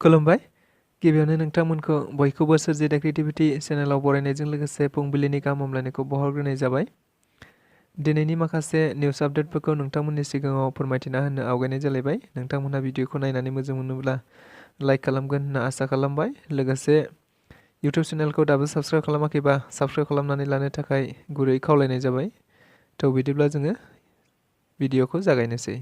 खुलुमबाय। गिबियावनो नोंथांमोनखौ बयखौबो सोरजिदा क्रिएटिभिटी चेनेलाव बरायनायजों लोगोसे फुंबिलिनि गाहाम हामलायनायखौ बावहरग्रोनाय जाबाय। दिनैनि माखासे निउस आपडेटफोरखौ नोंथांमोननि सिगाङाव फोरमायथिना होनो आवगायनाय जालायबाय। नोंथांमोनहा भिडिअखौ नायनानै मोजां मोनोब्ला लाइक खालामगोन होनना आसा खालामबाय। लोगोसे इउटिउब चेनेलखौ दाबो साबस्क्राइब खालामाखैबा साबस्क्राइब खालामनानै लानो थाखाय गुरै खावलायनाय जाबाय। थ' बिदिब्ला जोङो भिडिअखौ जागायनोसै।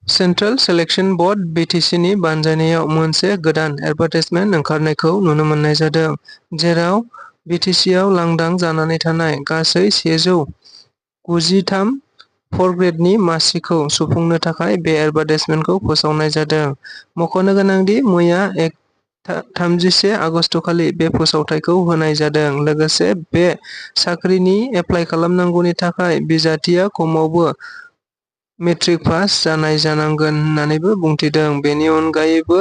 सेन्ट्रेल सेलेक्शन बोर्ड BTCनि बानजायनायाव मोनसे गोदान एडभार्टाइजमेन्ट ओंखारनायखौ नुनो मोननाय जादों, जेराव BTCआव लांदां जानानै थानाय गासै 193 फ'र-ग्रेडनि मासिखौ सुफुंनो थाखाय बे एडभार्टाइजमेन्टखौ फोसावनाय जादों। मख'नो गोनांदि मैया 31 आगस्तखालि बे फोसावथायखौ होनाय जादों। लोगोसे बे साख्रिनि एप्लाइ खालामनांगौनि थाखाय बिजाथिया खमावबो मेट्रिक पास जानाय जानांगोन होननानैबो बुंथिदों। बेनि अनगायैबो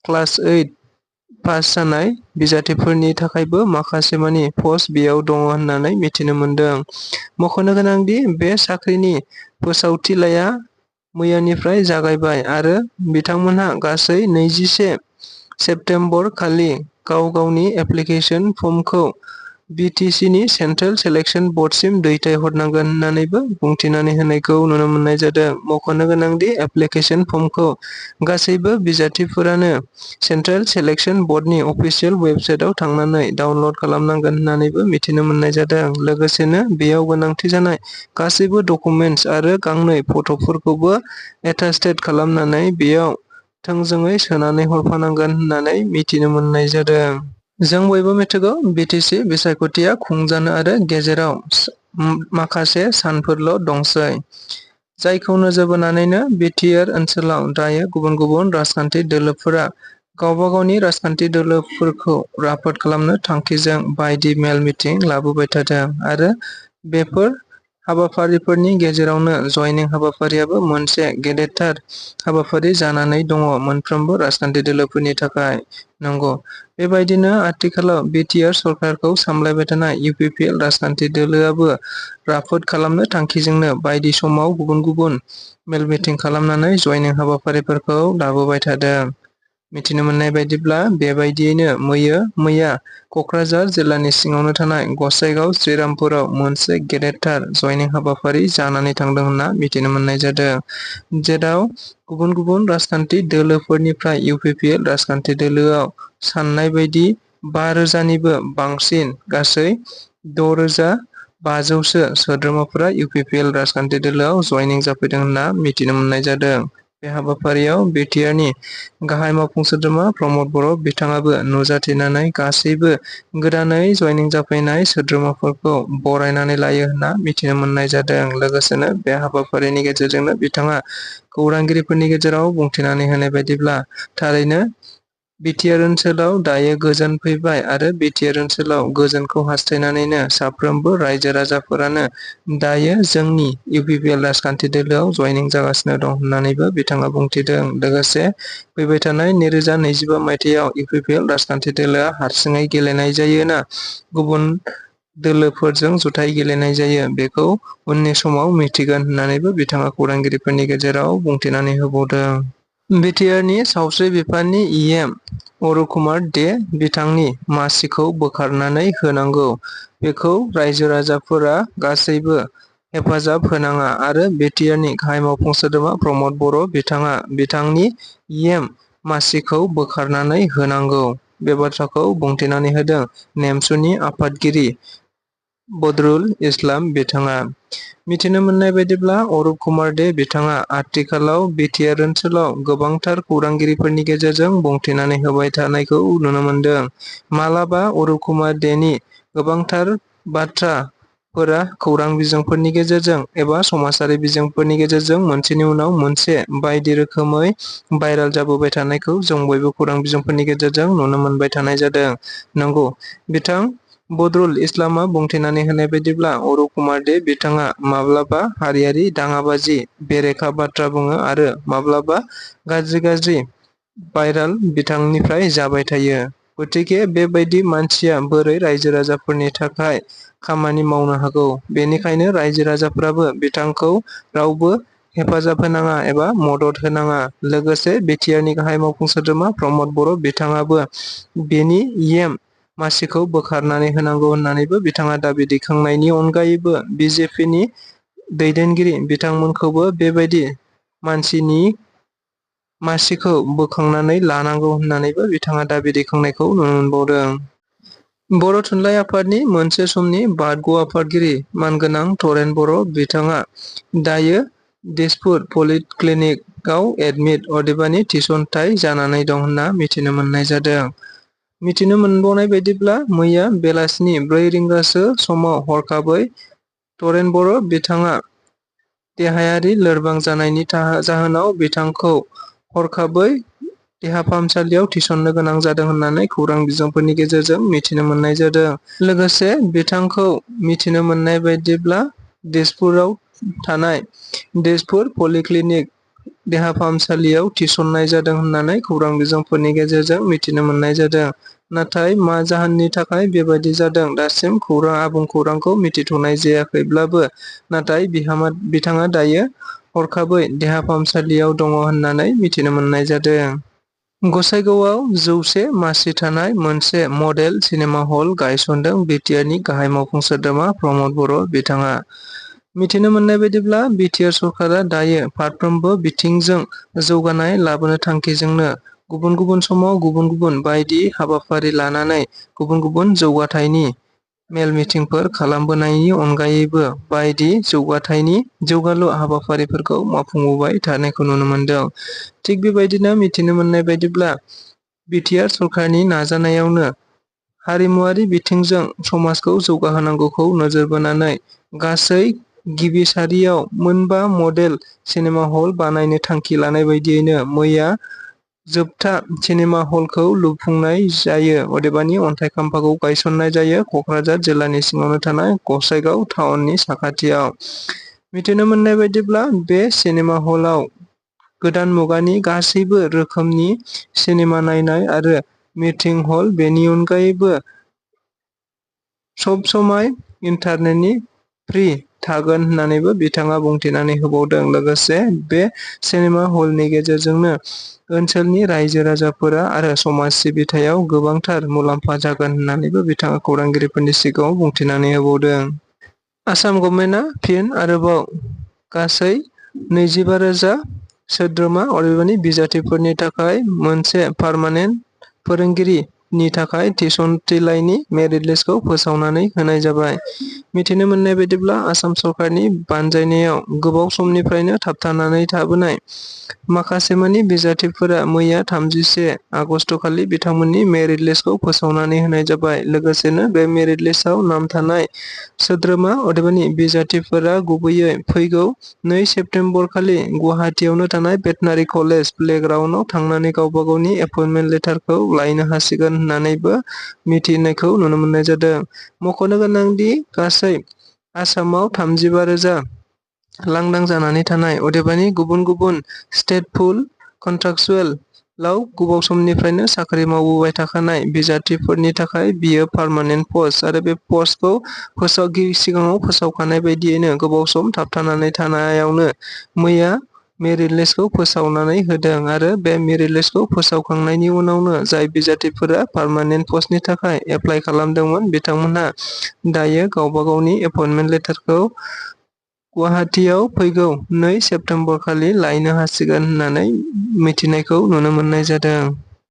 क्लास 8 पास जानाय बिजाथिफोरनि थाखायबो माखासेमानि पस्ट बेयाव दङ होननानै मिथिनो मोनदों। मख'नो गोनांदि बे साख्रिनि फोसावथिलाइया मैयानिफ्राय जागायबाय आरो बिथांमोनहा गासै 21 सेप्तेम्बर खालि गाव-गावनि एप्लिकेशन फर्मखौ BTCनि सेन्ट्रेल सेलेक्शन बोर्डसिम दैथायहरनांगोन होननानैबो बुंथिनानै होनायखौ नुनो मोननाय जादों। मख'नो गोनांदि एप्लिकेशन फर्मखौ गासैबो बिजाथिफोरानो सेन्ट्रेल सेलेक्शन बोर्डनि अफिसियेल वेबसाइटआव थांनानै डाउनल'ड खालामनांगोन होननानैबो मिथिनो मोननाय जादों। लोगोसेनो बेयाव गोनांथि जानाय गासैबो डकुमेन्टस आरो गांनै फट'फोरखौबो एटास्टेड खालामनानै बेयाव थोंजोङै सोनानै हरफानांगोन होननानै मिथिनो मोननाय जादों। जों बयबो मिथिगौ BTC बिसायख'थिया खुंजानो आरो गेजेराव माखासे सानफोरल' दंसै, जायखौ नोजोर बोनानैनो बिटिआर ओनसोलाव दायो गुबुन गुबुन राजखान्थि दोलोफोरा गावबा गावनि राजखान्थि दोलोफोरखौ राफोद खालामनो थांखिजों बायदि मेल मिटिं लाबोबाय थादों आरो बेफोर हाबाफारिफोरनि गेजेरावनो जयनिं हाबाफारियाबो मोनसे गेदेरथार हाबाफारि जानानै दङ मोनफ्रोमबो राजखान्थि दोलोफोरनि थाखाय। नंगौ, बेबायदिनो आथिखालाव बिटिआर सरकारखौ सामलायबाय थानाय UPPL राजखान्थि दोलोआबो राफोद खालामनो थांखिजोंनो बायदि समाव गुबुन गुबुन मेल मिटिं खालामनानै जयनिं हाबाफारिफोरखौ लाबोबाय थादों। मिथिनो मोननाय बायदिब्ला बेबायदियैनो मैया क'क्राझार जिल्लानि सिङावनो थानाय गसाइगाव श्रीरामपुराव मोनसे गेदेरथार जयनिं हाबाफारि जानानै थांदों होनना मिथिनो मोननाय जादों, जेराव गुबुन गुबुन राजखान्थि दोलोफोरनिफ्राय UPPL राजखान्थि दोलोआव साननाय बायदि 5,000निबो बांसिन गासै 6,500सो सोद्रोमाफोरा UPPL राजखान्थि दोलोआव जयनिं जाफैदों होनना मिथिनो मोननाय जादों। बे हाबाफारियाव बिटिआरनि गाहाय मावफुं सोद्रोमा प्रमद बर' बिथाङाबो नुजाथिनानै गासैबो गोदानै जयनिं जाफैनाय सोद्रोमाफोरखौ बरायनानै लायो होनना मिथिनो मोननाय जादों। लोगोसेनो बे हाबाफारिनि गेजेरजोंनो बिथाङा खौरांगिरिफोरनि गेजेराव बुंथिनानै होनाय बायदिब्ला थारैनो बिटिआर ओनसोलाव दायो गोजोन फैबाय आरो बिटिआर ओनसोलाव गोजोनखौ हास्थायनानैनो साफ्रोमबो रायजो राजाफोरानो दायो जोंनि UPPL राजखान्थि दोलोआव जयनिं जागासिनो दं होननानैबो बिथाङा बुंथिदों। लोगोसे फैबाय थानाय 2025 मायथाइयाव UPPL राजखान्थि दोलोआ हारसिङै गेलेनाय जायो ना गुबुन दोलोफोरजों जुथाइ गेलेनाय जायो, बेखौ उननि समाव मिथिगोन होननानैबो बिथाङा खौरांगिरिफोरनि गेजेराव बुंथिनानै होबावदों। बिटिआरनि सावस्रि बिफाननि EM अरुप कुमार दे बिथांनि मासिखौ बोखारनानै होनांगौ, बेखौ रायजो राजाफोरा गासैबो हेफाजाब होनाङा आरो बिटिआरनि गाहाय मावफुं सोद्रोमा प्रमद बर' बिथाङा बिथांनि EM मासिखौ बोखारनानै होनांगौ। बे बाथ्राखौ बुंथिनानै होदों नेमसुनि आफादगिरि बदरुल इस्लाम बिथाङा। मिथिनो मोननाय बायदिब्ला अरुप कुमार दे बिथाङा आथिखालाव बिटिआर ओनसोलाव गोबांथार खौरांगिरिफोरनि गेजेरजों बुंथिनानै होबाय थानायखौ नुनो मोनदों। मालाबा अरुप कुमार देनि गोबांथार बाथ्राफोरा खौरां बिजोंफोरनि गेजेरजों एबा समाजारि बिजोंफोरनि गेजेरजों मोनसेनि उनाव मोनसे बायदि रोखोमै भाइरेल जाबोबाय थानायखौ जों बयबो खौरां बिजोंफोरनि गेजेरजों नुनो मोनबाय थानाय जादों। नंगौ, बिथां बदरुल इस्लामआ बुंथिनानै होनाय बायदिब्ला अरुप कुमार दे बिथाङा माब्लाबा हारियारि दाङाबाजि बेरेखा बाथ्रा बुङो आरो माब्लाबा गाज्रि भाइराल बिथांनिफ्राय जाबाय थायो। गतिके बेबायदि मानसिया बोरै रायजो राजाफोरनि थाखाय खामानि मावनो हागौ? बेनिखायनो रायजो राजाफोराबो बिथांखौ रावबो हेफाजाब होनाङा एबा मदद होनाङा। लोगोसे बिटिआरनि गाहाय मावफुं सोद्रोमा प्रमद बर' बिथाङाबो बेनि इएम मासिखौ बोखारनानै होनांगौ होननानैबो बिथाङा दाबि दैखांनायनि अनगायैबो बिजेपिनि दैदेनगिरि बिथांमोनखौबो बेबायदि मानसिनि मासिखौ बोखांनानै लानांगौ होननानैबो बिथाङा दाबि दैखांनायखौ नुनो मोनबावदों। बर' थुनलाइ आफादनि मोनसे समनि बारग' आफादगिरि मानगोनां तरेन बर' बिथाङा दायो दिसपुर पलिक्लिनिकआव एडमिट अदेबानि थिसनथाय जानानै दं होनना मिथिनो मोननाय जादों। मिथिनो मोनबावनाय बायदिब्ला मैया बेलासिनि 4 रिंगासो समाव हरखाबै तरेन बर' बिथाङा देहायारि लोरबां जानायनि जाहोनाव बिथांखौ हरखाबै देहा फाहामसालियाव थिसननो गोनां जादों होननानै खौरां बिजोंफोरनि गेजेरजों मिथिनो मोननाय जादों। लोगोसे बिथांखौ मिथिनो मोननाय बायदिब्ला दिसपुराव थानाय दिसपुर पलिक्लिनिक देहा फाहामसालियाव थिसननाय जादों होननानै खौरां बिजोंफोरनि गेजेरजों मिथिनो मोननाय जादों। नाथाय मा जाहोननि थाखाय बेबायदि जादों दासिम आबुं खौरांखौ मिथिथ'नाय जायाखैब्लाबो नाथाय बिथाङा दायो हरखाबै देहा फाहामसालियाव दङ होननानै मिथिनो मोननाय जादों। गसाइगावआव 100 मासि थानाय मोनसे मडेल सिनेमा हल गायसनदों बिटिआरनि गाहाय मावफुं सोद्रोमा प्रमद बर' बिथाङा। मिथिनो मोननाय बायदिब्ला बिटिआर सरकारा दायो फारफ्रोमबो बिथिंजों जौगानाय लाबोनो थांखिजोंनो गुबुन गुबुन समाव गुबुन गुबुन बायदि हाबाफारि लानानै गुबुन गुबुन जौगाथायनि मेल मिथिंफोर खालामबोनायनि अनगायैबो बायदि जौगालु हाबाफारिफोरखौ मावफुंबोबाय थानायखौ नुनो मोनदों। थिग बेबायदिनो मिथिनो मोननाय बायदिब्ला बिटिआर सरकारनि नाजानायावनो हारिमुआरि बिथिंजों समाजखौ जौगाहोनांगौखौ नोजोर बोनानै गासै गिबि सारियाव 5 मडेल सिनेमा हल बानायनो थांखि लानाय बायदियैनो मैया जोबथा सिनेमा हलखौ लुफुंनाय जायो अदेबानि अन्थाइ खाम्फाखौ गायसननाय जायो क'क्राझार जिल्लानि सिङावनो थानाय गसाइगाव टाउननि साखाथियाव। मिथिनो मोननाय बायदिब्ला बे सिनेमा हलाव गोदान मुगानि गासैबो रोखोमनि सिनेमा नायनाय आरो मिटिं हल बेनि अनगायैबो सब समाय इन्टारनेटनि फ्रि थागोन होननानैबो बिथाङा बुंथिनानै होबावदों। लोगोसे बे सिनेमा हलनि गेजेरजोंनो ओनसोलनि रायजो राजाफोरा आरो समाज सिबिथायाव गोबांथार मुलाम्फा जागोन होननानैबो बिथाङा खौरांगिरिफोरनि सिगाङाव बुंथिनानै होबावदों। आसाम गभर्नमेन्टआ फिन आरोबाव गासै 25,000 सोद्रोमा अदेबानि बिजाथिफोरनि थाखाय मोनसे पारमानेन्ट फोरोंगिरिनि थाखाय थिसनथिलाइनि मेरिट लिस्टखौ फोसावनानै होनाय जाबाय। मिथिनो मोननाय बायदिब्ला आसाम सरकारनि बानजायनायाव गोबाव समनिफ्रायनो थाबथानानै थाबोनाय माखासेमानि बिजाथिफोरा मैया 31 आगस्तखालि बिथांमोननि मेरिट लिस्टखौ फोसावनानै होनाय जाबाय। लोगोसेनो बे मेरिट लिस्टआव नाम थानाय सोद्रोमा अदेबानि बिजाथिफोरा गुबैयै फैगौ 2 सेप्तेम्बर खालि गुवाहाटीयावनो थानाय भेटेनारि कलेज प्लेग्राउन्डआव थांनानै गावबा गावनि एपइन्टमेन्ट लेटारखौ लायनो हासिगोन होननानैबो मिथिनायखौ नुनो मोननाय जादों। मख'नो गोनांदि गासै आसामाव 35,000 लांदां जानानै थानाय अदेबानि गुबुन गुबुन स्टेटफुल कन्ट्राक्टसुएलआव गोबाव समनिफ्रायनो साख्रि मावबोबाय थाखानाय बिजाथिफोरनि थाखाय बियो पारमानेन्ट पस्ट आरो बे पस्टखौ सिगाङाव फोसावखानाय बायदियैनो गोबाव सम थाबथानानै थानायावनो मैया मेरिट लिस्टखौ फोसावनानै होदों आरो बे मेरिट लिस्टखौ फोसावखांनायनि उनावनो जाय बिजाथिफोरा पारमानेन्ट पस्टनि थाखाय एप्लाइ खालामदोंमोन बिथांमोनहा दायो गावबा गावनि एपइन्टमेन्ट लेटारखौ गुवाहाटीयाव फैगौ 2 सेप्तेम्बर खालि लायनो हासिगोन होननानै मिथिनायखौ नुनो मोननाय जादों।